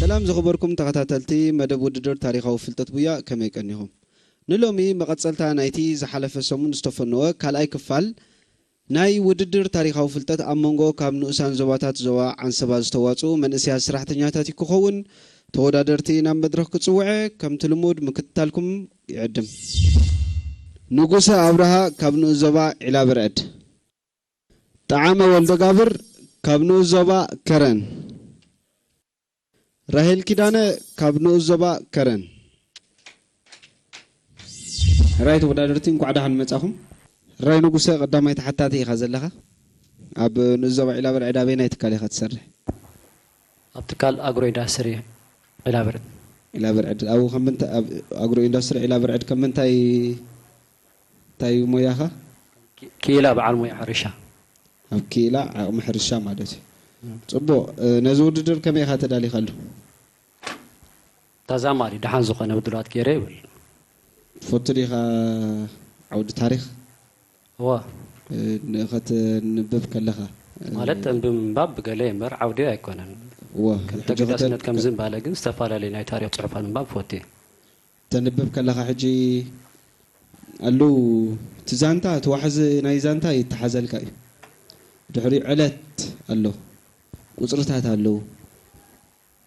ሰላም ዝኸበርኩም ተኸታተልቲ መደብ ውድድር ታሪኻዊ ፍልጠት ቡያ፣ ከመይ ቀኒኹም? ንሎሚ መቐጸልታ ናይቲ ዝሓለፈ ሰሙን ዝተፈነወ ካልኣይ ክፋል ናይ ውድድር ታሪኻዊ ፍልጠት ኣብ መንጎ ካብ ንኡሳን ዞባታት ዞባ ዓንሰባ ዝተዋጽኡ መንእሰያት ሰራሕተኛታት ክኸውን ተወዳደርቲ ናብ መድረኽ ክጽውዐ ከምቲ ልሙድ ምክትታልኩም ይዕድም። ንጉሰ ኣብርሃ ካብ ንኡስ ዞባ ዒላ ብርዕድ። ጠዓመ ወልደጋብር ካብ ንኡስ ዞባ ከረን። ራሄል ኪዳነ ካብ ንኡስ ዞባ ከረን። ሕራይ ተወዳደርቲ፣ እንኳዕ ደሓን መጻኹም። ሕራይ ንጉሰ፣ ቀዳማይ ተሓታቲ ኢኻ ዘለኻ። ኣብ ንኡስ ዞባ ዒላበርዕድ ኣበየናይ ትካል ኢኻ ትሰርሕ? ኣብ ትካል ኣግሮ ኢንዳስትሪ ዒላበርዕድ። ዒላበርዕድ። ኣብኡ ከም ምንታ-፣ ኣብ ኣግሮ ኢንዳስትሪ ዒላበርዕድ ከም ምንታይ፣ እንታይ እዩ ሞያኻ? ኪ-፣ ክኢላ በዓል ሞያ ሕርሻ። ኣብ ክኢላ ዓቕሚ ሕርሻ ማለት እዩ። እም። ጽቡቕ። እ፣ ነዚ ውድድር ከመይ ኢኻ ተዳሊኻሉ? ተዛማዲ ደሓን ዝኾነ ውድድራት ገይረ ይብል። ትፈቱ ዲኻ ዓውዲ ታሪኽ? እወ። እ፣ ን-፣ ከተንብብ ከለኻ፣ እ፣ ማለት ተንብብ ምንባብ ብገለ እምበር ዓውዲ ኣይኮነን። እወ። ከም ሕጂ ተገዳስነት ከተ-፣ ከም ከ-፣ ዝንባለ ግን ዝተፈላለዩ ናይ ታሪኽ ጽሑፋት ምንባብ ፈቱ እየ። ተንብብ ከለኻ ሕጂ ኣለዉ፣ እቲ ዛንታ፣ እቲ ዋሕዚ ናይ ዛንታ ይተሓዘልካ እዩ። ድሕሪኡ ዕለት ኣሎ፣ ቁጽርታት ኣለዉ።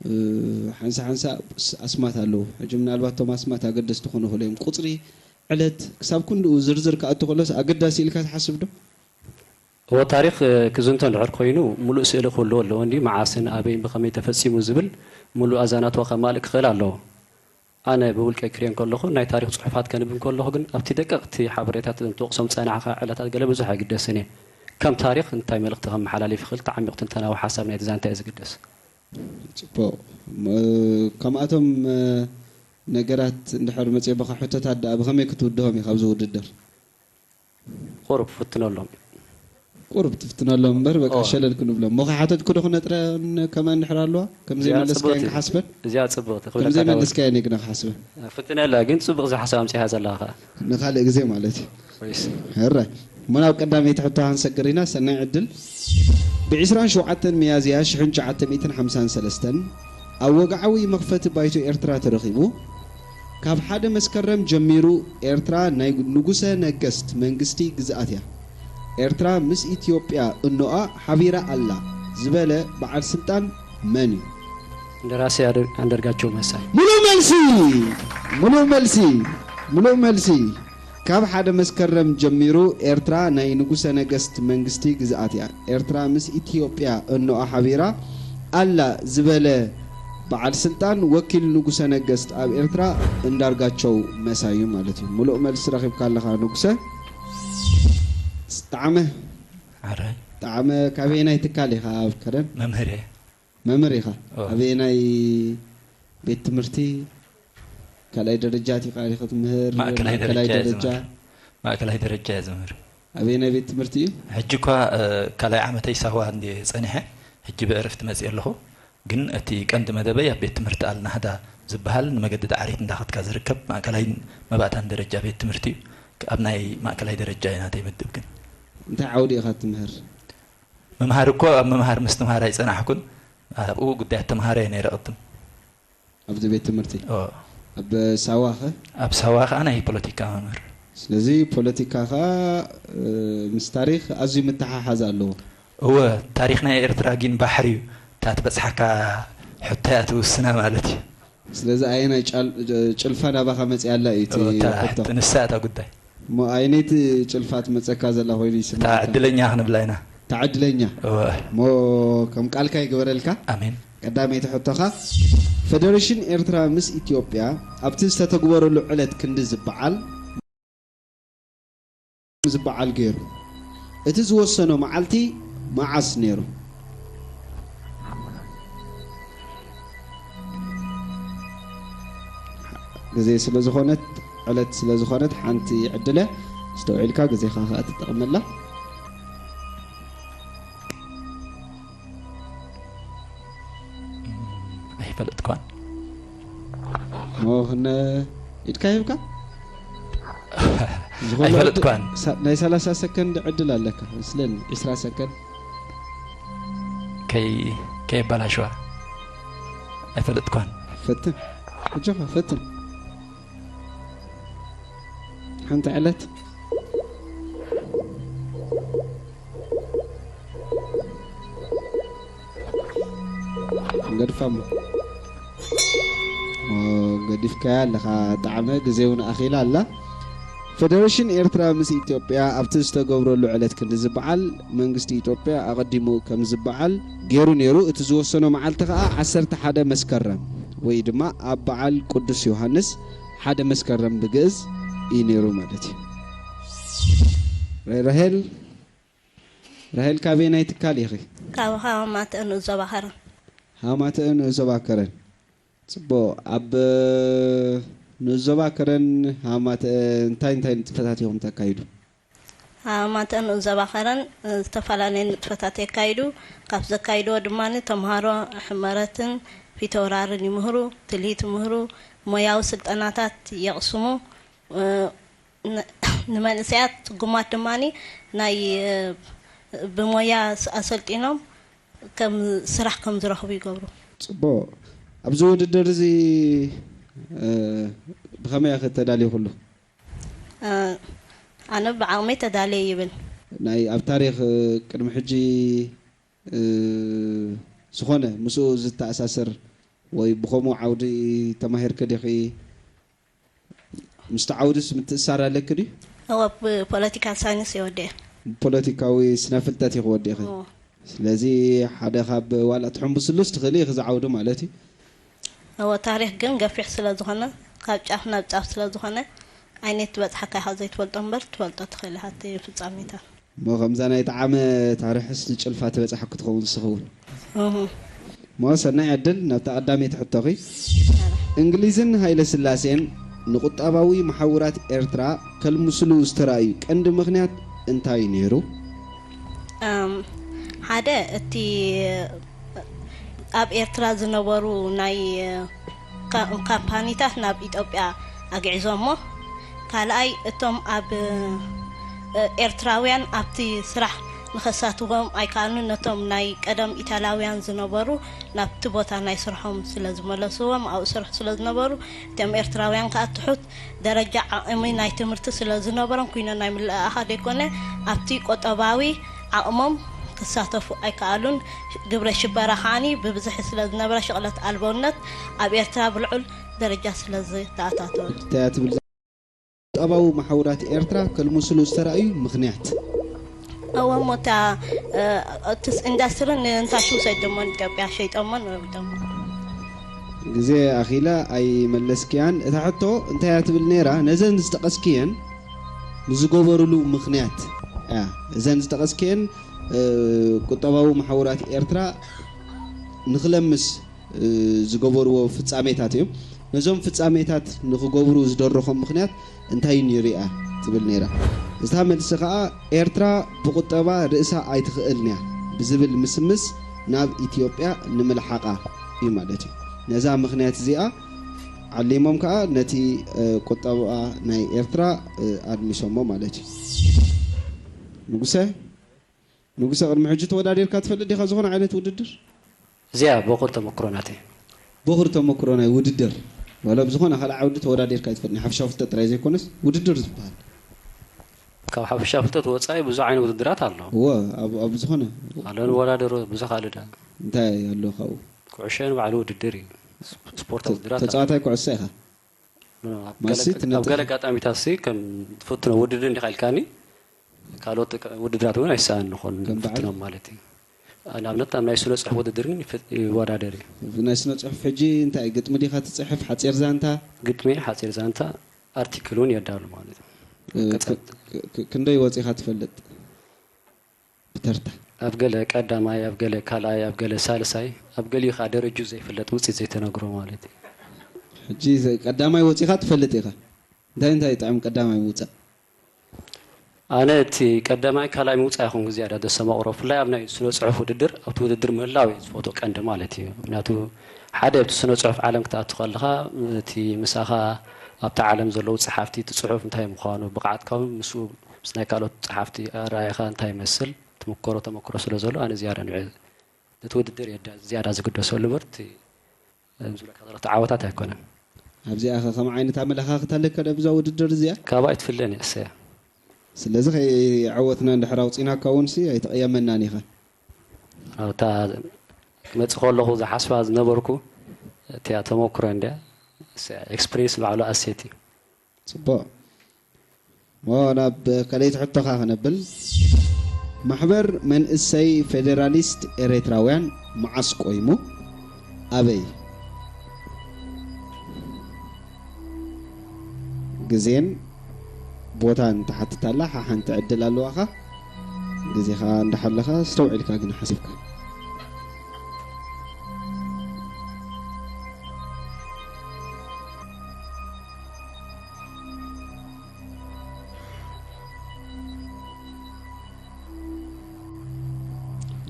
እ፣ ሓንሳ ሓንሳ ስ-፣ ኣስማት ኣለዉ። ሕጂ ምናልባት እቶም ኣስማት ኣገደስቲ ክኾኑ ይኽእሉ እዮም። ቁጽሪ፣ ዕለት፣ ክሳብ ክንድኡ ዝርዝር ክኣቱ ከሎስ ኣገዳሲ ኢልካ ትሓስብ ዶ? እወ፣ ታሪኽ፣ እ፣ ክዝንቶ እንድሕር ኮይኑ፣ ምሉእ ስእሊ ክህልዎ ኣለዎ እንድዩ። መዓስን ኣበይን ብኸመይ ተፈጺሙ ዝብል ምሉእ ኣዛናትዋ ከማልእ ክኽእል ኣለዎ። ኣነ ብውልቀይ ክሪኦ እንከለኹ፣ ናይ ታሪኽ ጽሑፋት ከንብብ እንከለኹ ግን፣ ኣብቲ ደቀቕቲ ሓበሬታት እቶም ትወቕሶም ዝጸናሕካ ዕለታት ገለ ብዙሕ ኣይግደስን እየ። ከም ታሪኽ እንታይ መልእኽቲ ከመሓላልፍ ይኽእል፣ ተዓሚቕ ትንተናዊ ሓሳብ ናይቲ ዛንታ እዩ ዝግደስ። ጽቡቕ። ም-፣ ከምኣቶም፣ እ፣ ነገራት እንድሕር መጺኦምኻ ሕቶታት ደኣ ብኸመይ ክትውድሆም ኢኻ ኣብዚ ውድድር? ቁሩብ ፍትነሎም። ቁሩብ ትፍትነሎም እምበር፣ በቃ ኦ። ሸለል ክንብሎም። እሞ ከይሓተትኩ ዶ ክነጥረን ከማን እንድሕር ኣለዋ? ከምዘይ እዚኣ መለስካየን ጽብቕቲ፣ ክሓስበን? እዚኣ ጽብቕቲ ክብለካ ከምዘይ ተወ-፣ መለስካየን እየ ግና ክሓስበን። ፍትነላ፣ ግን ጽቡቕ ዝሓሳብ ኣምጺኻ ዘለኻ ኸኣ። ንኻልእ ግዜ ማለት እዩ። ወይስ? ሕራይ። እሞ ናብ ቀዳመይቲ ሕቶ ክንሰግር ኢና። ሰናይ ዕድል። ብ ዕስራን ሸውዓተን ሚያዝያ ሽሕን ትሽዓተ ሚእትን ሓምሳን ሰለስተን ኣብ ወግዓዊ መኽፈቲ ባይቶ ኤርትራ ተረኺቡ፣ ካብ ሓደ መስከረም ጀሚሩ ኤርትራ ናይ ንጉሰ ነገስት መንግስቲ ግዝኣት እያ። ኤርትራ ምስ ኢትዮጵያ እኖኣ ሓቢራ ኣላ ዝበለ በዓል ስልጣን መን እዩ? እንደራሴ ኣደ-፣ ኣንደርጋቸው መሳይ። ሙሉእ መልሲ! ሙሉእ መልሲ! ሙሉእ መልሲ! ካብ ሓደ መስከረም ጀሚሩ ኤርትራ ናይ ንጉሰ ነገስት መንግስቲ ግዝኣት እያ። ኤርትራ ምስ ኢትዮጵያ እኖኣ ሓቢራ ኣላ ዝበለ በዓል ስልጣን ወኪል ንጉሰ ነገስት ኣብ ኤርትራ እንዳርጋቸው መሳዩ ማለት እዩ። ሙሉእ መልሲ ረኺብካ ኣለኻ ንጉሰ። ጠዓመ። ኣረ። ጠዓመ ካበየናይ ትካል ኢኻ ኣብ ከረን? መምህር እየ። መምህር ኢኻ? ኦ። ኣበየናይ ቤት ትምህርቲ ካልኣይ ደረጃ ዲኻ ኢኻ ትምህር? ማእከላይ ማእከላይ ደረጃ እየ ደረጃ? ዝምህር። ማእከላይ ደረጃ እየ ዝምህር። ኣበየናይ ቤት ትምህርቲ እዩ? ሕጂ እኳ፣ እ፣ ካልኣይ ዓመተይ ሳዋ እንድየ ጸኒሐ፣ ሕጂ ብዕርፍቲ መጽየ ኣለኹ። ግን እቲ ቀንዲ መደበይ ኣብ ቤት ትምህርቲ ኣልናህዳ ዝበሃል ንመገዲ ዳዕሪት እንዳኸድካ ዝርከብ ማእከላይን መባእታን ደረጃ ቤት ትምህርቲ እዩ። ኣብ ናይ ማእከላይ ደረጃ እዩ ናተይ ምድብ ግን። እንታይ ዓውዲ ኢኻ ትምህር? ምምሃር እኮ ኣብ ምምሃር ምስትምሃር ኣይጸናሕኩን። ኣብኡ ጉዳያት ተምሃሮ እየ ነይረ ቅድም። ኣብዚ ቤት ትምህርቲ? ኦ። ኣብ ሳዋ ኸ? ኣብ ሳዋ ኸኣ ናይ ፖለቲካ መምህር። ስለዚ ፖለቲካ ኸኣ፣ እ፣ ምስ ታሪኽ ኣዝዩ ምትሓሓዝ ኣለዎ። እወ፣ ታሪኽ ናይ ኤርትራ ግን ባሕሪ እዩ። እታ ትበጽሓካ ሕቶ እያ ትውስና ማለት እዩ። ስለዚ ኣየናይ ጫል-፣ ጭልፋ ናባኻ መጺኣ ኣላ እዩ እቲ እወ፣ እታ ሕቶ። ሕቶ፣ ንሳ እታ ጉዳይ። እሞ ኣየነይቲ ጭልፋ ትመጸካ ዘላ ኮይኑ እታ ይስምዓካ? ዕድለኛ ክንብላ ኢና። እታ ዕድለኛ። እወ። እሞ ከም ቃልካ ይግበረልካ። ኣሜን። ቀዳመይቲ ሕቶኻ፣ ፈደረሽን ኤርትራ ምስ ኢትዮጵያ ኣብቲ ዝተተግበረሉ ዕለት ክንዲ ዝበዓል፣ ዝበዓል ገይሩ፣ እቲ ዝወሰኖ መዓልቲ መዓስ ነይሩ? ግዜ ስለ ዝኾነት፣ ዕለት ስለ ዝኾነት፣ ሓንቲ ዕድለ ኣስተውዒልካ ግዜኻ ከኣ ትጠቕመላ። ኣይፈለጥኳን። እሞ ክነ ኢድካ ሂብካ? ዝኾነ ኣይፈለጥኳን። ዕድል፣ ሳ-፣ ናይ ሰላሳ ሰከንድ ዕድል ኣለካ። ስለኒ ዕስራ ሰከንድ። ከይ-፣ ከየበላሽዋ። ኣይፈለጥኳን። ፈትን። ኣጆኻ፣ ፈትን። ሓንቲ ዕለት። ንገድፋ እሞ። ኦ፣ ገዲፍካያ ኣለኻ። ጣዕመ ግዜ እውን ኣኺላ ኣላ። ፈደረሽን ኤርትራ ምስ ኢትዮጵያ ኣብቲ ዝተገብረሉ ዕለት ክንዲ ዝበዓል፣ መንግስቲ ኢትዮጵያ ኣቐዲሙ ከም ዝበዓል ገይሩ ነይሩ። እቲ ዝወሰኖ መዓልቲ ከኣ ዓሰርተ ሓደ መስከረም ወይ ድማ ኣብ በዓል ቅዱስ ዮሃንስ ሓደ መስከረም ብግእዝ እዩ ነይሩ ማለት እዩ። ራሄል፣ ራሄል ካበየናይ ትካል ኢኺ? ካብ ሃማተእን ዞባ ከረን። ሃማተእን ዞባ ከረን። ጽቡቕ። ኣብ ንኡስ ዞባ ከረን ሃማተአ እንታይ እንታይ ንጥፈታት ኢኹም ተካይዱ? ሃማተአ ንኡስ ዞባ ከረን ዝተፈላለዩ ንጥፈታት የካይዱ። ካብ ዘካይድዎ ድማ ተምሃሮ ሕመረትን ፊተውራርን ይምህሩ፣ ትልሂት ይምህሩ፣ ሞያዊ ስልጠናታት የቕስሙ። እ፣ ን-፣ ንመንእሰያት ጽጉማት ድማ ናይ፣ እ፣ ብሞያ ስ-፣ ኣሰልጢኖም ከም ስራሕ ከም ዝረኽቡ ይገብሩ። ጽቡቕ። ኣብዚ ውድድር እዚ፣ እ፣ ብኸመይ ኢኺ ተዳሊኹሉ? እ፣ ኣነ ብዓቕመይ ተዳልየ ይብል። ናይ ኣብ ታሪኽ፣ እ፣ ቅድሚ ሕጂ፣ እ፣ ዝኾነ ምስኡ ዝተኣሳሰር ወይ ብኸምኡ ዓውዲ ተማሂርኪ ዲኺ? ምስቲ ዓውድስ ምትእስሳር ኣለኪ ድዩ? እወ፣ ብፖለቲካል ሳይንስ እየ ወዲኤ። ብፖለቲካዊ ስነ ፍልጠት ኢኺ ወዲእኺ። እወ። ስለዚ ሓደ ካብ ዋላ ትሕንብስሉስ ትኽእሊ ኢኺ እዚ ዓውዲ ማለት እዩ። እወ፣ ታሪኽ ግን ገፊሕ ስለ ዝኾነ፣ ካብ ጫፍ ናብ ጫፍ ስለ ዝኾነ፣ ኣይነት ትበጽሓካ ኢኻ ዘይትፈልጦ እምበር፣ ትፈልጦ ትኽእል ኢኻ እቲ ፍጻሜታት። እሞ ከምዛ ናይ ጠዓመ ታሪኽስ ንጭልፋ ትበጽሓ ክትኸውን ንስኺ እውን። እህ። እሞ ሰናይ ዕድል፣ ናብታ ቀዳመይቲ ሕቶኺ። እንግሊዝን ሃይለ ስላሴን ንቁጠባዊ መሓውራት ኤርትራ ከልምስሉ ዝተራእዩ ቀንዲ ምኽንያት እንታይ ነይሩ? እም፣ ሓደ እቲ ኣብ ኤርትራ ዝነበሩ ናይ ካ-፣ ካምፓኒታት ናብ ኢትዮጵያ ኣግዒዞሞ። ካልኣይ እቶም ኣብ፣ እ፣ ኤርትራውያን ኣብቲ ስራሕ ንኸሳትዎም ኣይከኣሉን። ነቶም ናይ ቀደም ኢታላውያን ዝነበሩ ናብቲ ቦታ ናይ ስርሖም ስለ ዝመለስዎም፣ ኣብኡ ስርሑ ስለ ዝነበሩ፣ እቶም ኤርትራውያን ከኣ ትሑት ደረጃ ዓቕሚ ናይ ትምህርቲ ስለ ዝነበሮም፣ ኩይኖ ናይ ምልእኣኻ ደይኮነ፣ ኣብቲ ቆጠባዊ ዓቕሞም ክሳተፉ ኣይከኣሉን። ግብረ ሽበራ ከኣኒ ብብዝሒ ስለ ዝነበረ፣ ሽቕለት ኣልቦነት ኣብ ኤርትራ ብልዑል ደረጃ ስለ ዝተኣታተወ። እንታይ እያ ትብል? ቁጠባዊ መሓውራት ኤርትራ ከልምስሉ ዝተራእዩ ምኽንያት? እወ፣ እሞ እታ፣ እ፣ እቲ ስ-፣ ኢንዳስትሪ ንንታሽም ሰደሞን ኢትዮጵያ ሸይጦሞን ረዊጦሞን። ግዜ ኣኺለ ኣይመለስክያን። እታ ሕቶ እንታይ እያ ትብል ነይራ? ነዘን ዝጠቐስክየን ንዝገበሩሉ ምኽንያት እያ። እዘን ዝጠቐስክየን፣ እ፣ ቁጠባዊ መሓውራት ኤርትራ ንኽለምስ፣ እ፣ ዝገበርዎ ፍጻሜታት እዮም። ነዞም ፍጻሜታት ንኽገብሩ ዝደረኾም ምኽንያት እንታይ እዩ ነይሩ እያ ትብል ነይራ። እታ መልሲ ከኣ ኤርትራ ብቁጠባ ርእሳ ኣይትኽእልን እያ ብዝብል ምስምስ ናብ ኢትዮጵያ ንምልሓቓ እዩ ማለት እዩ። ነዛ ምኽንያት እዚኣ ዓሊሞም ከኣ ነቲ፣ እ፣ ቁጠባ ናይ ኤርትራ፣ እ፣ ኣድሚሶሞ ማለት እዩ። ንጉሰ፣ ንጉሰ ቅድሚ ሕጂ ተወዳዲርካ ትፈልጥ ዲኻ ዝኾነ ዓይነት ውድድር? እዚኣ በኩር ተመክሮ ናተይ። በኩር ተመክሮ ናይ ውድድር። ዋላ ብዝኾነ ካልእ ዓውዲ ተወዳዲርካ ኣይትፈልጥን። ናይ ሓፈሻዊ ፍልጠት ጥራይ ዘይኮነስ ውድድር ዝበሃል። ካብ ሓፈሻዊ ፍልጠት ወጻኢ ብዙሕ ዓይነት ውድድራት ኣሎ። እወ፣ ኣብ፣ ኣብ ዝኾነ ኣሎ፣ ንወዳደሮ ብዙሕ ካልእ ዳ። እንታይ ኣሎ ካብኡ? ኩዕሾ ንባዕሉ ውድድር እዩ። ስፖርታዊ ተ-፣ ውድድራት ኣሎ። ተጻዋታይ ኩዕሶ ኢኻ? ኖ፣ ኖ፣ ኣብ ገለ፣ ማሲ ኣብ ትነጥፍ? ገለ ኣጋጣሚታት ሲ ከም ትፍትኖ ውድድር እንዲኻ ኢልካኒ፣ ካልኦት ቅ-፣ ውድድራት እውን ኣይሰኣን ንኾን ከም በዓል? ንፍትኖም ማለት እዩ። ንኣብነት ኣብ ናይ ስነ ጽሑፍ ውድድር ግን ይፍ-፣ ይወዳደር እዩ። ናይ ስነ ጽሑፍ ሕጂ እንታይ ግጥሚ ዲኻ ትጽሕፍ? ሓጺር ዛንታ? ግጥሚ፣ ሓጺር ዛንታ፣ ኣርቲክል እውን የዳሉ ማለት እዩ። እ፣ ገጻት። ክ-፣ ክ-፣ ክንደይ ወጺኻ ትፈልጥ? ብተርታ። ኣብ ገለ ቀዳማይ፣ ኣብ ገለ ካልኣይ፣ ኣብ ገለ ሳልሳይ፣ ኣብ ገሊኡ ከኣ ደረጅኡ ዘይፍለጥ ውጽኢት ዘይተነግሮ ማለት እዩ። ሕጂ ዘ-፣ ቀዳማይ ወጺኻ ትፈልጥ ኢኻ። እንታይ እንታይ ይጥዕም ቀዳማይ ምውጻእ? ኣነ እቲ ቀዳማይ ካልኣይ ምውጻእ ይኹን ግዜ ኣዳ ዘስተማቕሮ፣ ብፍላይ ኣብ ናይ ስነ ጽሑፍ ውድድር፣ ኣብቲ ውድድር ምህላው እየ ዝፈትዎ ቀንዲ ማለት እዩ። ምክንያቱ ሓደ ኣብቲ ስነ ጽሑፍ ዓለም ክትኣቱ ከለኻ፣ እቲ ምሳኻ ኣብታ ዓለም ዘለዉ ጸሓፍቲ፣ እቲ ጽሑፍ እንታይ ምዃኑ፣ ብቕዓትካ እውን ምስኡ ምስ ናይ ካልኦት ጸሓፍቲ ኣረኣእያኻ እንታይ ይመስል፣ ትምክሮ ተመክሮ ስለ ዘሎ፣ ኣነ ዝያዳ ንዑ ነቲ ውድድር እየ ዳ-፣ ዝያዳ ዝግደሰሉ እምበር፣ እቲ፣ እም፣ ዝብለካ ዘለኹ ተዓወታት ኣይኮነን። ኣብዚኣ ኸ ከም ዓይነት ኣመለኻኽታ ኣለካ ዶ ብዛ ውድድር እዚኣ? ካብኣ ኣይትፍለን እያ እሰያ። ስለዚ ከይዓወትና እንድሕር ኣውጺናካ እውን ሲ ኣይትቐየመናን ኢኻ። ኣብታ ክመጽእ ከለኹ ዝሓስባ ዝነበርኩ እቲኣ ተመክሮ እንድያ፣ እሰያ ኤክስፕሪንስ ባዕሉ ኣሴት እዩ። ጽቡቕ። ሞ ናብ ካልኣይቲ ሕቶኻ ክነብል። ማሕበር መንእሰይ ፌደራሊስት ኤርትራውያን መዓስ ቆይሙ? ኣበይ? ግዜን ቦታን ትሓትት ኣላ። ሓንቲ ዕድል ኣለዋኻ። ግዜኻ እንዳሓለኻ ኣስተውዒልካ ግን ሓሲብካ።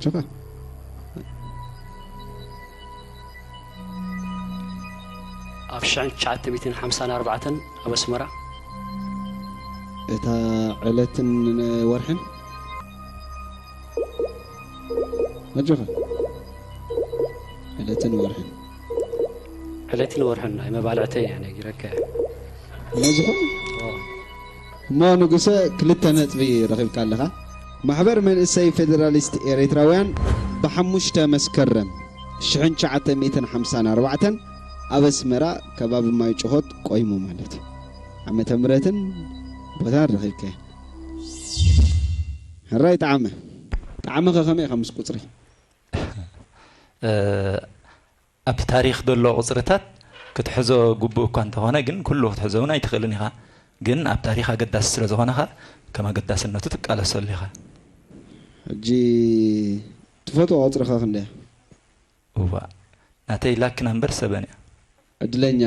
ጆካ። ኣብ ሽሕን ትሽዓተ ሚእትን ሓምሳን ኣርባዕተን ኣብ ኣስመራ። እታ ዕለትን ወርሕን? ኣጆኻ። ዕለትን ወርሕን። ዕለትን ወርሕን ናይ መባልዕተይ እያ ነጊረካ። ነዚ ኹሉ? ኦ። እሞ ንጉሰ፣ ክልተ ነጥቢ ረኺብካ ኣለኻ። ማሕበር መንእሰይ ፌደራሊስት ኤርትራውያን ብሓሙሽተ መስከረም ሽሕን ትሽዓተ ሚእትን ሓምሳን ኣርባዕተን ኣብ ኣስመራ ከባቢ ማይ ጭኾት ቆይሙ ማለት እዩ። ዓመተ ምሕረትን ቦታን ረኺብካዮ። ሕራይ ጣዕመ። ጣዕመ ከ ከመይ ኢኻ ምስ ቁጽሪ? እ፣ ኣብቲ ታሪኽ ዘሎ ቁጽርታት ክትሕዞ ግቡእ እኳ እንተኾነ፣ ግን ኩሉ ክትሕዞ እውን ኣይትኽእልን ኢኻ። ግን ኣብ ታሪኽ ኣገዳሲ ስለ ዝኾነ ኸኣ፣ ከም ኣገዳስነቱ ትቃለሰሉ ኢኻ። ሕጂ ትፈትዎ ቁጽሪ ኸ ክንደይ እያ? እዋ፣ ናተይ ላኪ ናምበር ሰበን እያ። ዕድለኛ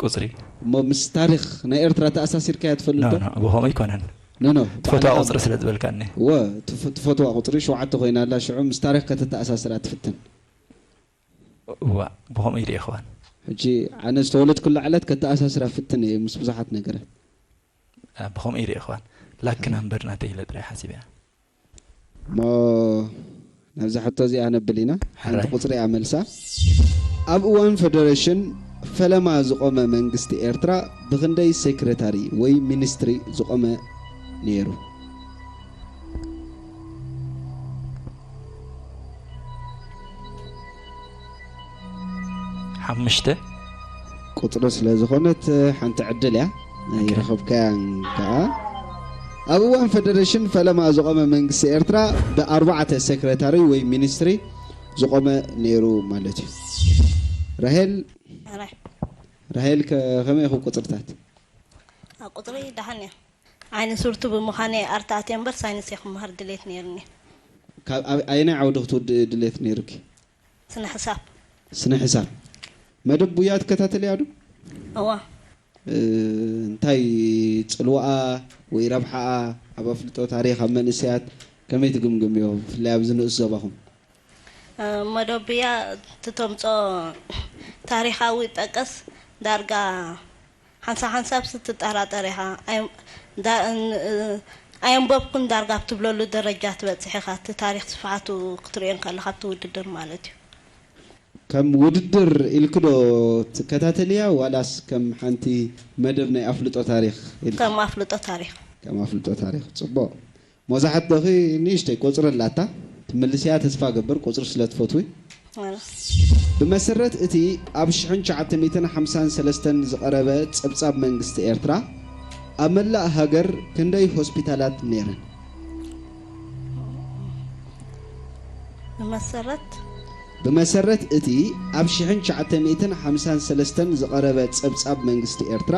ቁጽሪ። እሞ ምስ ታሪኽ ናይ ኤርትራ ተኣሳሲርካያ ትፈልጥ ኖ፣ ዶ? ኖ፣ ብኸምኡ ኣይኮነን። ኖ፣ ኖ፣ ትፈትዋ ባዕልኻ ቁጽሪ ስለ ዝበልካኒ። እወ፣ ትፈ-፣ ትፈትዋ ቁጽሪ ሸውዓተ ኮይና ኣላ፣ ሽዑ ምስ ታሪኽ ከተተኣሳስራ ትፍትን። እዋ፣ ብኸምኡ ኢለ እየ ክዋን። ሕጂ ኣነ ዝተወለድኩላ ዕለት ከተኣሳስራ ፍትን እየ ምስ ብዙሓት ነገራት። ኣ፣ ብኸምኡ ኢለ እየ ክዋን። ላኪ ናምበር ናተይ ኢለ ጥራይ ሓሲበ እያ። እሞ ናብዛ ሕቶ እዚኣ ነብል ኢና። ሓንቲ ሕራይ። ቁጽሪ እያ መልሳ። ኣብ እዋን ፈደረሽን ፈለማ ዝቖመ መንግስቲ ኤርትራ ብኽንደይ ሴክሬታሪ ወይ ሚኒስትሪ ዝቖመ ነይሩ? ሓሙሽተ። ቁጽሪ ስለ ዝኾነት ሓንቲ ዕድል እያ። ኦኬ። ኣይረኸብካያን ከኣ። ኣብ እዋን ፈደረሽን ፈለማ ዝቖመ መንግስቲ ኤርትራ ብኣርባዕተ ሴክሬታሪ ወይ ሚኒስትሪ ዝቖመ ነይሩ ማለት እዩ። ራሄል፣ ሕራይ። ራሄል ከ-፣ ከመይ ኢኹም ቁጽርታት? ኣብ ቁጽሪ ደሓን እየ። ዓይነ ስውርቲ ብምዃነይ ኣርትዓት እየ እምበር ሳይንስ እየ ክመሃር ድሌት ነይሩኒ። ካብ ኣብ-፣ ኣየናይ ዓውዲ ክትውድኢ ድሌት ነይሩኪ? ስነ ሕሳብ። ስነ ሕሳብ። መደብ ቡያ ትከታተልያ ዶ? እዋ። እ፣ እንታይ ጽልዋኣ ወይ ረብሓኣ ኣብ ኣፍልጦ ታሪኽ ኣብ መንእሰያት ከመይ ትግምግምዮ? ብፍላይ ኣብዚ ንኡስ ዞባኹም። እ፣ መደብ ቡያ እቲ ተምጽኦ ታሪኻዊ ጠቀስ ዳርጋ ሓንሳብ ሓንሳብስ ትጠራጠር ኢኻ። ኣየ-፣ ዳ-፣ ን-፣ ኣየንበብኩን ዳርጋ ኣብ ትብለሉ ደረጃ ትበጽሕ ኢኻ። እቲ ታሪኽ ስፍሓቱ ክትርእዮ እንከለኻ ኣብቲ ውድድር ማለት እዩ። ከም ውድድር ኢልኪ ዶ ትከታተልያ ዋላስ ከም ሓንቲ መደብ ናይ ኣፍልጦ ታሪኽ ኢልኪ? ከም ኣፍልጦ ታሪኽ። ከም ኣፍልጦ ታሪኽ። ጽቡቕ። መብዛሕትኺ ንእሽተይ ቁጽሪ ኣላታ፣ ትምልስያ ተስፋ ገብር፣ ቁጽሪ ስለ ትፈትዊ። ዋላ። ብመሰረት እቲ ኣብ ሽሕን ትሽዓተ ሚእትን ሓምሳን ሰለስተን ዝቐረበ ጸብጻብ መንግስቲ ኤርትራ፣ ኣብ መላእ ሃገር ክንደይ ሆስፒታላት ነይረን? ብመሰረት? ብመሰረት እቲ ኣብ ሽሕን ትሽዓተ ሚእትን ሓምሳን ሰለስተን ዝቐረበ ጸብጻብ መንግስቲ ኤርትራ፣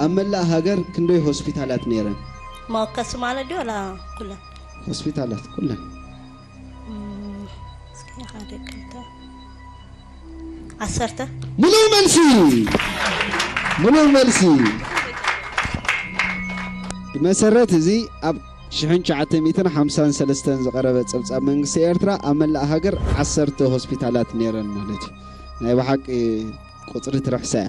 ኣብ መላእ ሃገር ክንደይ ሆስፒታላት ነይረን? መወከሲ ማለት ድዩ ዋላ ኩለን? ሆስፒታላት ኩለን። እም፣ እስኪ ሓደ፣ ክልተ፣ ዓሰርተ። ምሉእ መልሲ! ምሉእ መልሲ! ብመሰረት እዚ ኣብ ሽሕን ትሽዓተ ሚእትን ሓምሳን ሰለስተን ዝቐረበ ጸብጻብ መንግስቲ ኤርትራ፣ ኣብ መላእ ሃገር ዓሰርተ ሆስፒታላት ነይረን ማለት እዩ። ናይ ብሓቂ ቁጽሪ ትርሕሰ እያ።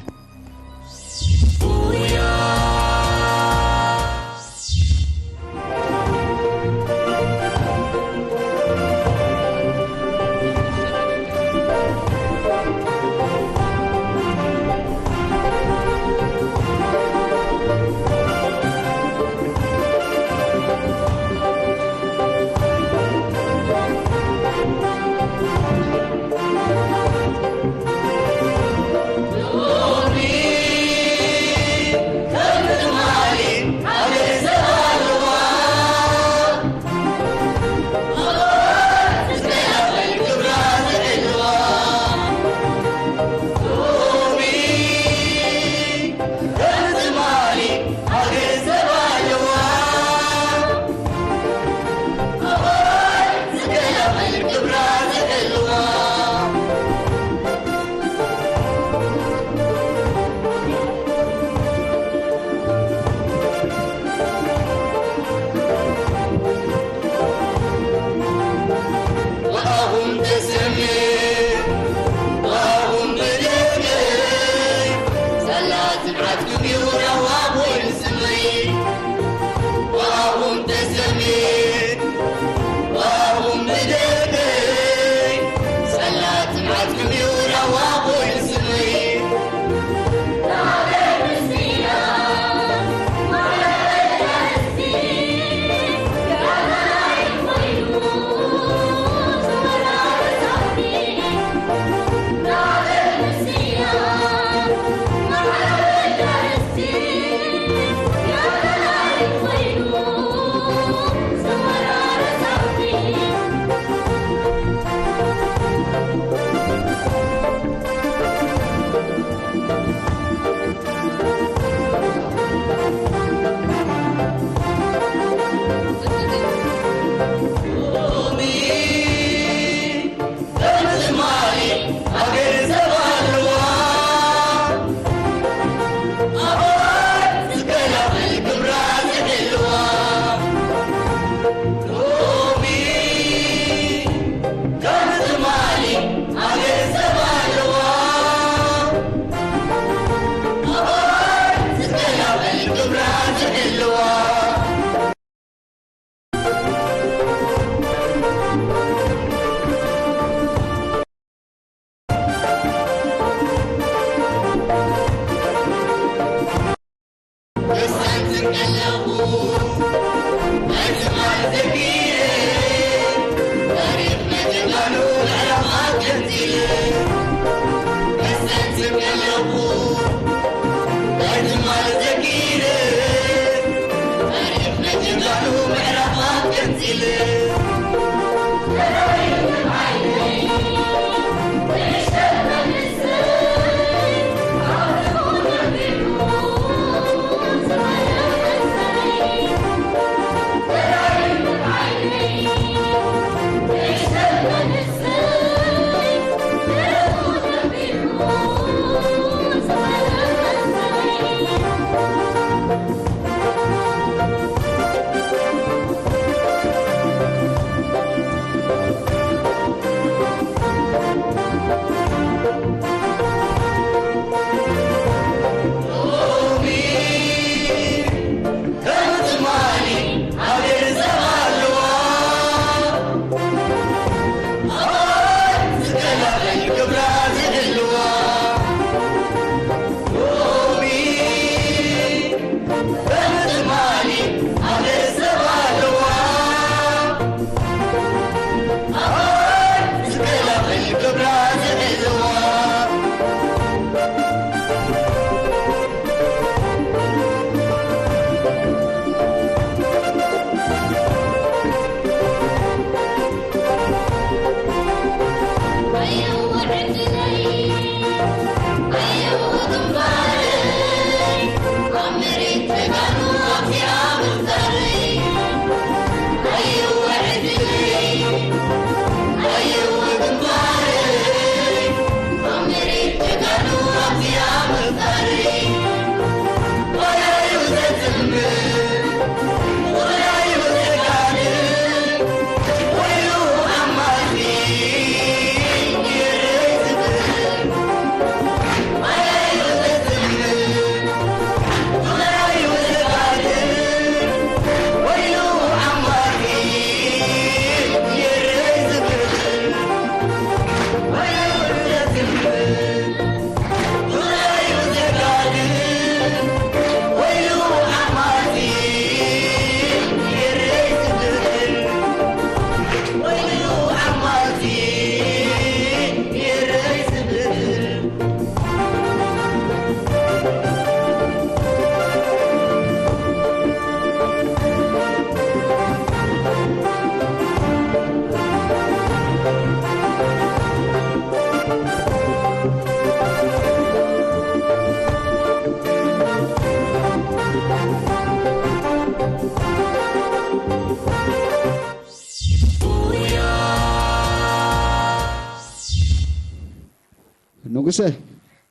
ንጉሰ፣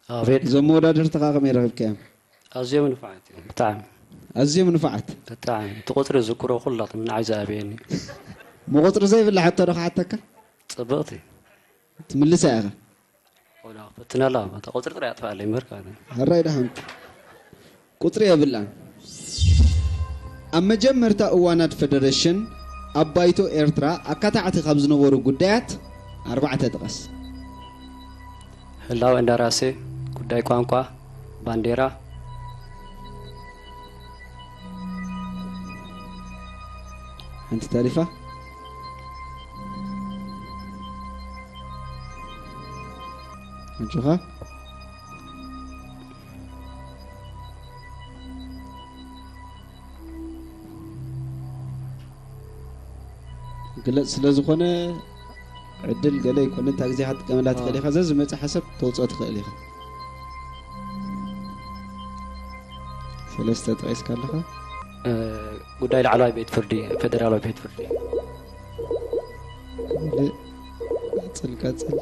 ኣቤት። እዞም መወዳድርትኻ ከመይ ረኺብካዮም? ኣዝዮም ንፉዓት እዮም፣ ብጣዕሚ። ኣዝዮም ንፉዓት? ብጣዕሚ። እቲ ቁጽሪ ዝዝክሮ ኩላቶም ንዓይ ዝኣብየኒ። ምቑጽሪ ዘይብላ ሕቶ ዶ ክሓተካ? ጽብቕቲ። ትምልሳ ኢኻ? ወላ፣ ፈትነላ፣ እታ ቁጽሪ ጥራይ ኣጥፍኣለይ እምበር፣ ካነ። ሕራይ ደሓን። ቁጽሪ የብላን። ኣብ መጀመርታ እዋናት ፈደረሽን ኣብ ባይቶ ኤርትራ ኣካታዕቲ ካብ ዝነበሩ ጉዳያት ኣርባዕተ ጥቀስ። ህላወ እንደራሴ፣ ጉዳይ ቋንቋ፣ ባንዴራ። ሓንቲ ተሪፋ። ኣጆኻ። ግለጽ ስለ ዝኾነ ዕድል ገለ ይኮነ፣ እታ ግዜ ክትጥቀመላ ትኽእል ኢኻ። ዘዝመጽእ ሓሳብ ተውጽኦ ትኽእል ኢኻ። ሰለስተ ጠቒስካ ኣለኻ። እ፣ ጉዳይ ላዕለዋይ ቤት ፍርዲ፣ ፌደራላዊ ቤት ፍርዲ። ቀጽል፣ ቀጽል።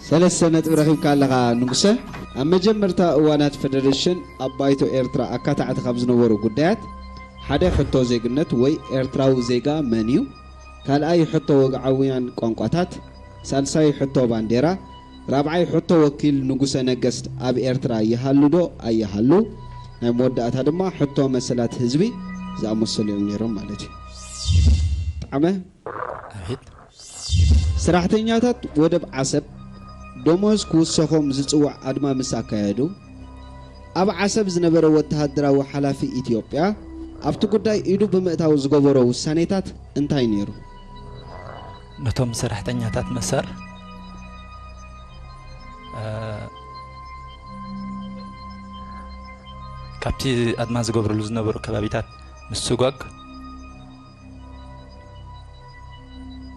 ሰለስተ ነጥቢ ረኺብካ ኣለኻ ንጉሰ። ኣብ መጀመርታ እዋናት ፈደረሽን ኣብ ባይቶ ኤርትራ ኣካታዕቲ ካብ ዝነበሩ ጉዳያት ሓደ ሕቶ ዜግነት ወይ ኤርትራዊ ዜጋ መን እዩ? ካልኣይ ሕቶ ወግዓውያን ቋንቋታት፣ ሳልሳይ ሕቶ ባንዴራ፣ ራብዓይ ሕቶ ወኪል ንጉሰ ነገስት ኣብ ኤርትራ ይሃሉ ዶ ኣይሃሉ? ናይ መወዳእታ ድማ ሕቶ መሰላት ህዝቢ ዝኣመሰሉ እዮም ነይሮም ማለት እዩ። ጠዓመ? ኣቤት። ሰራሕተኛታት ወደብ ዓሰብ ደሞዝ ክውሰኾም ዝጽውዕ ኣድማ ምስ ኣካየዱ፣ ኣብ ዓሰብ ዝነበረ ወተሃደራዊ ሓላፊ ኢትዮጵያ ኣብቲ ጉዳይ ኢዱ ብምእታው ዝገበሮ ውሳኔታት እንታይ ነይሩ? ነቶም ሰራሕተኛታት መሰር፣ እ፣ ካብቲ ኣድማ ዝገብርሉ ዝነበሩ ከባቢታት ምስጓግ፣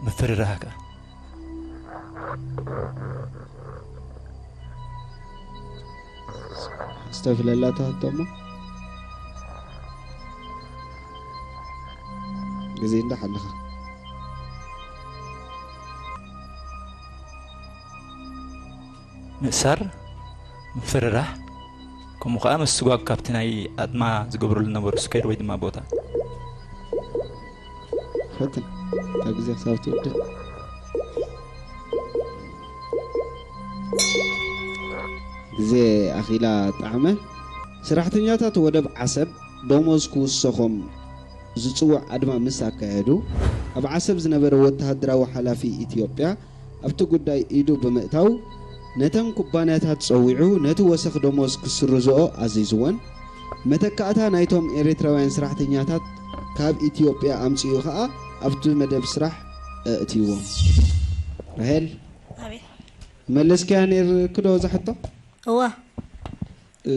ምፍርራህ ከ? ዝተፍለላ ትሕቶ እሞ ግዜ እንዳሓለኻ። ምእሳር፣ ምፍርራህ፣ ከምኡ ኸዓ ምስጓግ ካብቲ ናይ ኣድማ ዝገብሩሉ ዝነበሩ ስኩዌር ወይ ድማ ቦታ። ፈትን። እታ ግዜ ክሳብ ትውድእ። ግዜ ኣኺላ ጣዕመ። ሰራሕተኛታት ወደብ ዓሰብ ደሞዝ ክውሰኾም ዝጽውዕ ኣድማ ምስ ኣካየዱ፣ ኣብ ዓሰብ ዝነበረ ወተሃደራዊ ሓላፊ ኢትዮጵያ ኣብቲ ጉዳይ ኢዱ ብምእታው፣ ነተን ኩባንያታት ጸዊዑ ነቲ ወሰኽ ደሞዝ ክስርዝኦ ኣዚዝወን። መተካእታ ናይቶም ኤርትራውያን ሰራሕተኛታት ካብ ኢትዮጵያ ኣምጺኡ ከኣ ኣብቲ መደብ ስራሕ ኣእትይዎም። ራሄል፣ ኣቤት። መለስካያ ነይርኪ ዶ እዛ ሕቶ? እወ። እ፣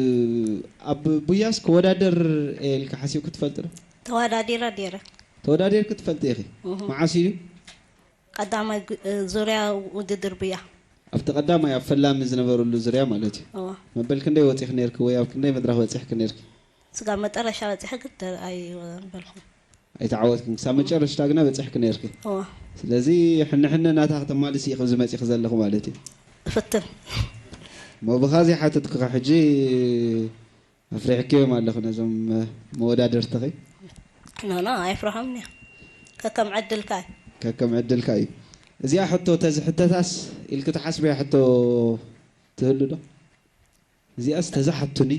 ኣብ ቡያስ ክወዳደር እየ ኢልካ ሓሲብኪ ትፈልጢ ዶ? ተወዳዲረ ነይረ። ተወዳዲርኪ ትፈልጢ ኢኺ? እሁ። መዓስ እዩ? ቀዳማይ ግ-፣ እ፣ ዙርያ ውድድር ቡያ። ኣብቲ ቀዳማይ ኣብ ፈላሚ ዝነበሩሉ ዙርያ ማለት እዩ። እወ። መበል ክንደይ ወጺኺ ነይርኪ ወይ ኣብ ክንደይ መድረኽ በጺሕኪ ነይርኪ? ስጋብ መጨረሻ በጺሐ ግን ተ-፣ ኣይበልኹን። ኣይተዓወትክን። ክሳብ መጨረሽታ ግና በጺሕኪ ነይርኪ። እወ። ስለዚ ሕነ ሕነ ናታ ክተማልሲ ኢኺ ኣብዚ መጺኺ ዘለኺ ማለት እዩ። እፍትን። እሞ ብኻ ዘይሓተትኩኻ ሕጂ ኣፍሪሕክዮም ኣለኹ ነዞም መወዳድርትኺ። ኖ፣ ኖ፣ ኣይፍርሖምን እየ። ከከም ዕድልካ እዩ። ከከም ዕድልካ እዩ። እዚኣ ሕቶ ተዝሕተታስ ኢልኪ ትሓስብያ ሕቶ ትህሉ ዶ? እዚኣስ ተዝሓቱኒ።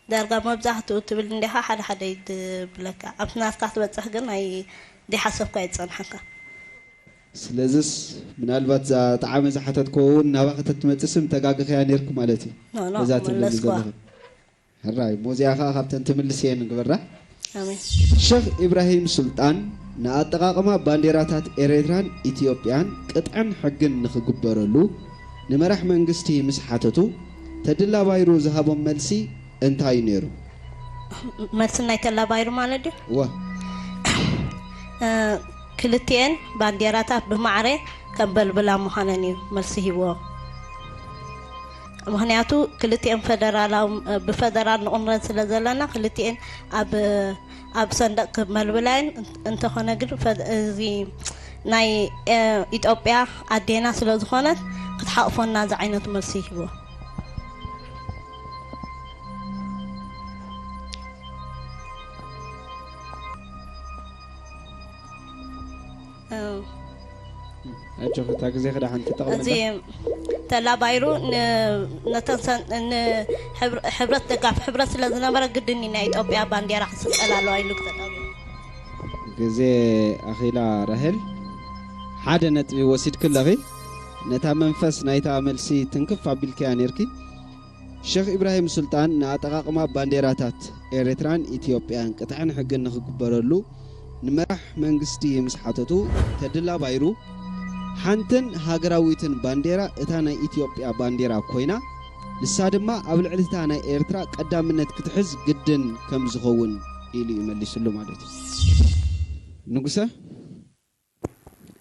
ዳርጋ መብዛሕትኡ ትብል እንዲኻ፣ ሓደ ሓደ እዩ ትብለካ። ኣብቲ ናትካ ክትበጽሕ ግን ኣይ-፣ ዘይሓሰብካ ኣይትጸንሓካ። ስለዝስ ምናልባት እዛ ጣዕመ ዝሓተትክዎ እውን ናባኺ ተትመጽእ ስም ተጋግኽያ ነይርኪ ማለት እዩ። ኖ፣ ኖ፣ በዛ ትብሊ መለስክዋ። ዘለኺ። ሕራይ፣ እሞ እዚኣ ኸኣ ካብተን ትምልስ እየ ንግበራ። ኣሜን። ሸኽ ኢብራሂም ሱልጣን ንኣጠቓቕማ ባንዴራታት ኤርትራን ኢትዮጵያን ቅጥዕን ሕግን ንኽግበረሉ ንመራሕ መንግስቲ ምስ ሓተቱ፣ ተድላ ባይሩ ዝሃቦም መልሲ እንታይ ነይሩ? መልሲ ናይ ተላ ባይሩ ማለት ድዩ? እወ። እ፣ ክልቲኤን ባንዴራታት ብማዕረ ከንበልብላ ምዃነን እዩ መልሲ ሂብዎ። ምኽንያቱ ክልቲኤን ፈደራላዊ፣ ብፈደራል ንቑምረን ስለ ዘለና፣ ክልቲኤን ኣብ፣ ኣብ ሰንደቕ ክመልብላ እየን። እንተኾነ ግን ፈ-፣ እዚ ናይ፣ እ፣ ኢትዮጵያ ኣዴና ስለ ዝኾነት ክትሓቕፎና ዝዓይነቱ መልሲ ሂብዎ። እ። ኣጆኺ፣ እታ ግዜ ክዳ ሓንቲ ጠቕሚ እዚ እንዳ- ተላ ባይሩ ን-፣ ነተን ሰን-፣ ን-፣ ሕብር-፣ ሕብረት ደጋፊ ሕብረት ስለ ዝነበረ ግድን እዩ ናይ ኢትዮጵያ ባንዴራ ክስቀል ኣለዋ ኢሉ ተጠቒሙ። ግዜ ኣኺላ ራሄል፣ ሓደ ነጥቢ ወሲድኪ ኣለኺ። ነታ መንፈስ ናይታ መልሲ ትንክፍ ኣቢልክያ ነይርኪ። ሸኽ ኢብራሂም ሱልጣን ንኣጠቓቕማ ባንዴራታት ኤርትራን ኢትዮጵያን ቅጥዕን ሕግን ንኽግበረሉ ንመራሕ መንግስቲ ምስ ሓተቱ፣ ተድላ ባይሩ፣ ሓንትን ሃገራዊትን ባንዴራ እታ ናይ ኢትዮጵያ ባንዴራ ኮይና፣ ንሳ ድማ ኣብ ልዕሊ እታ ናይ ኤርትራ ቀዳምነት ክትሕዝ ግድን ከም ዝኸውን ኢሉ እዩ መሊስሉ ማለት እዩ። ንጉሰ?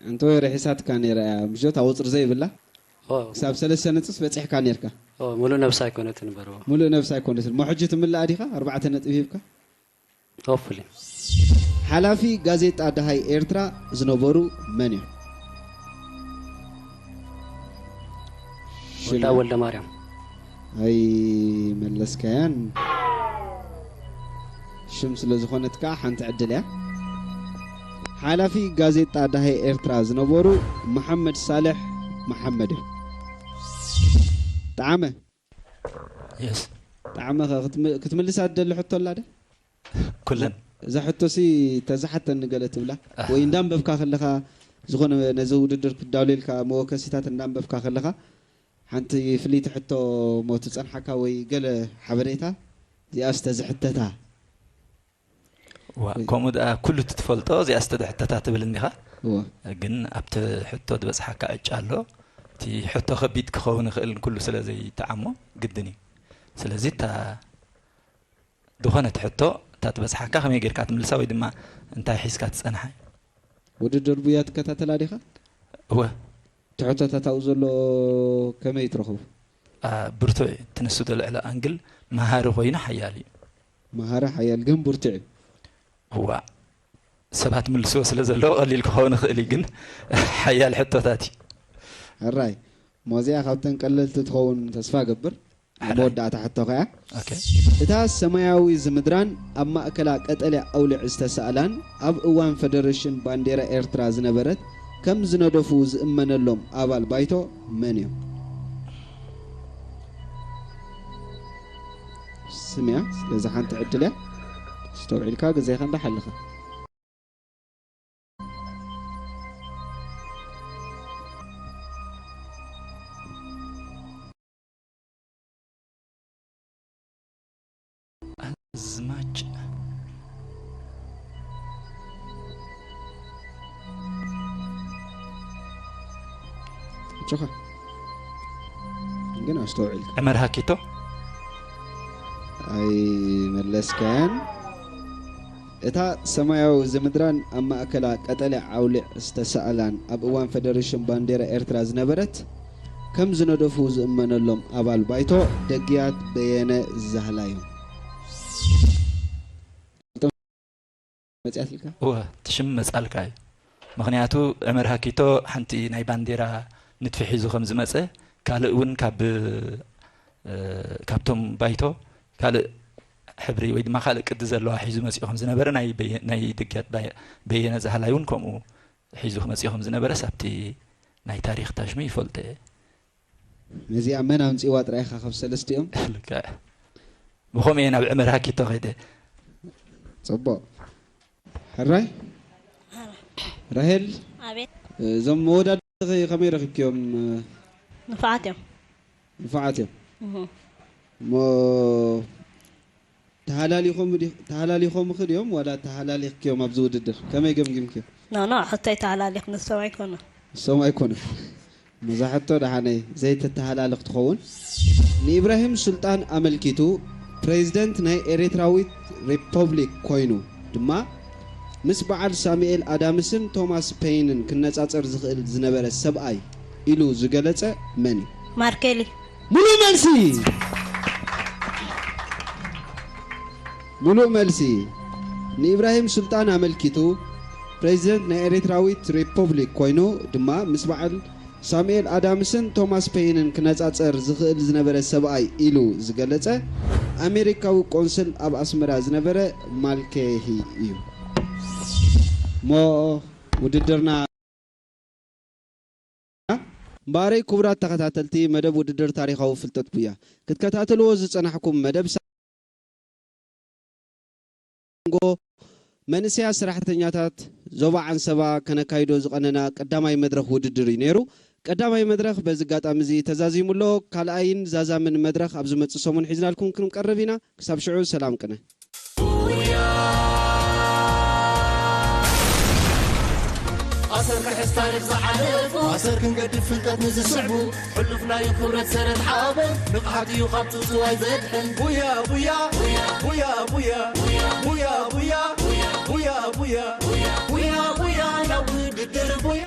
እንተ ወይ ርሒሳትካ ነይራ እያ፣ ምሸት ኣውፅር ዘይብላ? ኦ። ክሳብ ሰለስተ ነጥብስ በፂሕካ ነይርካ። ኦ፣ ሙሉእ ነብሳ ኣይኮነትን እምበር፣ ኦ። ሙሉእ ነብሳ ኣይኮነትን። እሞ ሕጂ ትምላእ ዲኻ? ኣርባዕተ ነጥቢ ሂብካ? Hopefully። ሓላፊ ጋዜጣ ደሃይ ኤርትራ ዝነበሩ መን እዮም? ወልዳ ሽና። ወልደ ማርያም። ኣይመለስካያን። ሽም ስለ ዝኾነት ከኣ ሓንቲ ዕድል እያ። ሓላፊ ጋዜጣ ዳሃይ ኤርትራ ዝነበሩ መሓመድ ሳልሕ መሓመድ እዮም። ጠዓመ። የስ። ጠዓመ ኸ ክትም-፣ ክትምልሳ ትደሊ ሕቶ ኣላ ዶ? ኩለን። እዛ ሕቶሲ ተዝሓተኒ ገለ ትብላ? ኣህ። ወይ እንዳንበብካ ከለኻ፣ ዝኾነ ነዚ ውድድር ክዳሎ ኢልካ መወከሲታት እንዳንበብካ ከለኻ፣ ሓንቲ ፍልይቲ ሕቶ እሞ ትጸንሓካ ወይ ገለ ሓበሬታ፣ እዚኣስ ተዝሕተታ? ዋ፣ ወይ ከምኡ ደኣ ኩሉ እቲ ትፈልጦ እዚኣስ ተዝሕተታ ትብል እንዲኻ? እወ። ግን ኣብቲ ሕቶ ዝበጽሓካ ዕጫ ኣሎ። እቲ ሕቶ ከቢድ ክኸውን ይኽእል፣ ኩሉ ስለ ዘይተዓሞ ግድን እዩ። ስለዚ እታ ዝኾነት ሕቶ እታ ትበጽሓካ ከመይ ጌርካ ትምልሳ ወይ ድማ እንታይ ሒዝካ ትጸንሓ? ውድድር ቡያ ትከታተላ ዲኻ? እወ። እቲ ሕቶታት ኣብኡ ዘሎ ከመይ ትረኽቦ? ኣ፣ ብርቱዕ እዩ። እቲ ንሱ ዘልዕሎ ኣንግል መሃሪ ኮይኑ ሓያል እዩ። መሃሪ ሓያል ግን ብርቱዕ እዩ። እዋ። ሰባት ምልስዎ ስለ ዘለዎ ቀሊል ክኸውን ይኽእል እዩ፣ ግን ሓያል ሕቶታት እዩ። ሕራይ። እሞ እዚኣ ካብተን ቀለልቲ ትኸውን ተስፋ እገብር። መወዳእታ ሕቶ ከኣ፣ ኦኬ። እታ ሰማያዊ ዝምድራን ኣብ ማእከላ ቀጠልያ ኣውሊዕ ዝተሳእላን ኣብ እዋን ፈደረሽን ባንዴራ ኤርትራ ዝነበረት ከም ዝነደፉ ዝእመነሎም ኣባል ባይቶ መን እዮም? ስምያ፣ ስለዚ ሓንቲ ዕድል እያ። ኣስተውዒልካ ግዜኻ እንዳሓለኻ። ኣዝማች ጆኻ ግን ኣስተውዕል። ዕመር ሃኪቶ። ኣይመለስካያን። እታ ሰማያዊ ዝምድራን ኣብ ማእከላ ቀጠልያ ዓውሊዕ ዝተሳእላን ኣብ እዋን ፈደረሽን ባንዴራ ኤርትራ ዝነበረት ከም ዝነደፉ ዝእመነሎም ኣባል ባይቶ ደግያት በየነ ዛህላ እዮም። መጽያትልካ? እወ፣ እቲ ሽም መጻልካ እዩ። ምኽንያቱ ዕመር ሃኪቶ ሓንቲ ናይ ባንዴራ ንድፊ ሒዙ ከም ዝመጸ፣ ካልእ እውን ካብ፣ እ፣ ካብቶም ባይቶ ካልእ ሕብሪ ወይ ድማ ካልእ ቅዲ ዘለዋ ሒዙ መጺኡ ከም ዝነበረ ናይ በየ-፣ ናይ ደግያት ባየ-፣ በየነ ዛህላይ እውን ከምኡ ሒዙ ክመጽእ ከም ዝነበረስ ኣብቲ ናይ ታሪኽ ታሽሙ ይፈልጦ እየ። ነዚኣ መን ኣምጺዋ ጥራይ ኢኻ ካብ ሰለስቲኦም? ልክዕ። ብኸምኡ እየ ናብ ዕመር ሃኪቶ ከይደ። ጽቡቕ። ሕራይ? ራሄል? ኣቤት። እዞም መወዳድርትኺ ከመይ ረኺብክዮም? ንፉዓት እዮም። ንፉዓት እዮም። እህ። እሞ ተሃላሊኾም ድዩ-፣ ተሃላሊኾምኺ ድዮም ዋላ ተሃላሊኽክዮም ኣብዚ ውድድር? ከመይ ገምጊምክዮ? ኖ፣ ኖ፣ ሕቶይ ተሃላሊኽ ንሶም ኣይኮኑን። ንሶም ኣይኮኑን። መብዛሕቶ ደሓነይ ዘይተተሃላልኽ ትኸውን። ንኢብራሂም ሱልጣን ኣመልኪቱ ፕሬዝደንት ናይ ኤርትራዊት ሪፐብሊክ ኮይኑ ድማ ምስ በዓል ሳሙኤል ኣዳምስን ቶማስ ፔይንን ክነጻጸር ዝኽእል ዝነበረ ሰብኣይ ኢሉ ዝገለጸ መን እዩ? ማርኬሊ። ሙሉእ መልሲ! ሙሉእ መልሲ! ንኢብራሂም ሱልጣን ኣመልኪቱ ፕሬዝደንት ናይ ኤርትራዊት ሪፐብሊክ ኮይኑ ድማ ምስ በዓል ሳሙኤል ኣዳምስን ቶማስ ፔይንን ክነጻጸር ዝኽእል ዝነበረ ሰብኣይ ኢሉ ዝገለጸ ኣሜሪካዊ ቆንስል ኣብ ኣስመራ ዝነበረ ማልኬሂ እዩ። እሞ ውድድርና እምበኣረይ ክቡራት ተኸታተልቲ መደብ ውድድር ታሪኻዊ ፍልጠት ቡያ ክትከታተልዎ ዝጸናሕኩም መደብ ሳንጎ መንእሰያት ሰራሕተኛታት ዞባ ዓንሰባ ከነካይዶ ዝቐነና ቀዳማይ መድረኽ ውድድር እዩ ነይሩ። ቀዳማይ መድረኽ በዚ ኣጋጣሚ እዚ ተዛዚሙ ኣሎ። ካልኣይን ዛዛምን መድረኽ ኣብ ዝመጽእ ሰሙን ሒዝናልኩም ክንቀርብ ኢና። ክሳብ ሽዑ ሰላም ቅነ። ኣሰር ክሕዝ ታሪኽ ዝሓለፉ፣ ኣሰር ክንገድፍ ፍልጠት ንዝስዕቡ፣ ሕሉፍናዩ ክብረት ሰረት ሓበን፣ ንቕሓት እዩ ካብ ጽውጽዋይ ዘድሕን። ቡያ፣ ቡያ፣ ቡያ፣ ቡያ፣ ቡያ፣ ቡያ፣ ቡያ፣ ቡያ፣ ቡያ፣